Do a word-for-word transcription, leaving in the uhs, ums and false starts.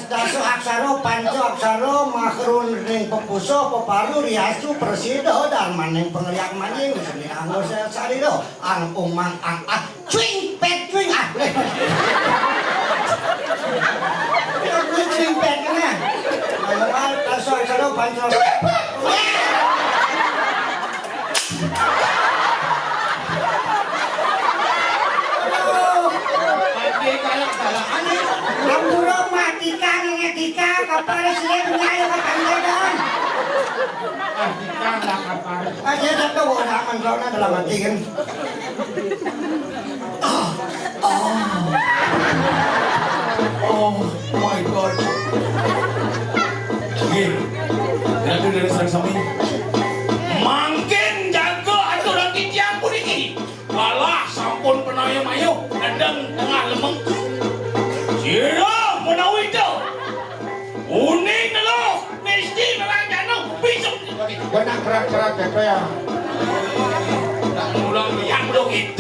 Dasu aksara, panca aksara, makrun ring pepusa, peparu, riasu, prasida, darmaning pangliak manjing, seni anggo sarira, ang umang ang ah, cuing pet cuing ah. Cuing pet kena. Dasu aksara, panca aksara. Aduh. Mati kalah-kalahan ya. Ampura matikan, ngetika, kapal sih, nyai, kapal dagang. Matikan lah kapal. Ah, dia tak tahu, orang kan, kalau nak dalam mati kan. Oh my God. Nggih. Ratu dari sareng sami. Mangkin jaga aturan titiang puniki. Walah sampun penayuh-mayuh nedeng tengah lemeng. Sira menawi to. Uning neluh mesti ngeranjana bisuk. Benak kerak-kerak ya, ya. Tak ngulang yang belum itu.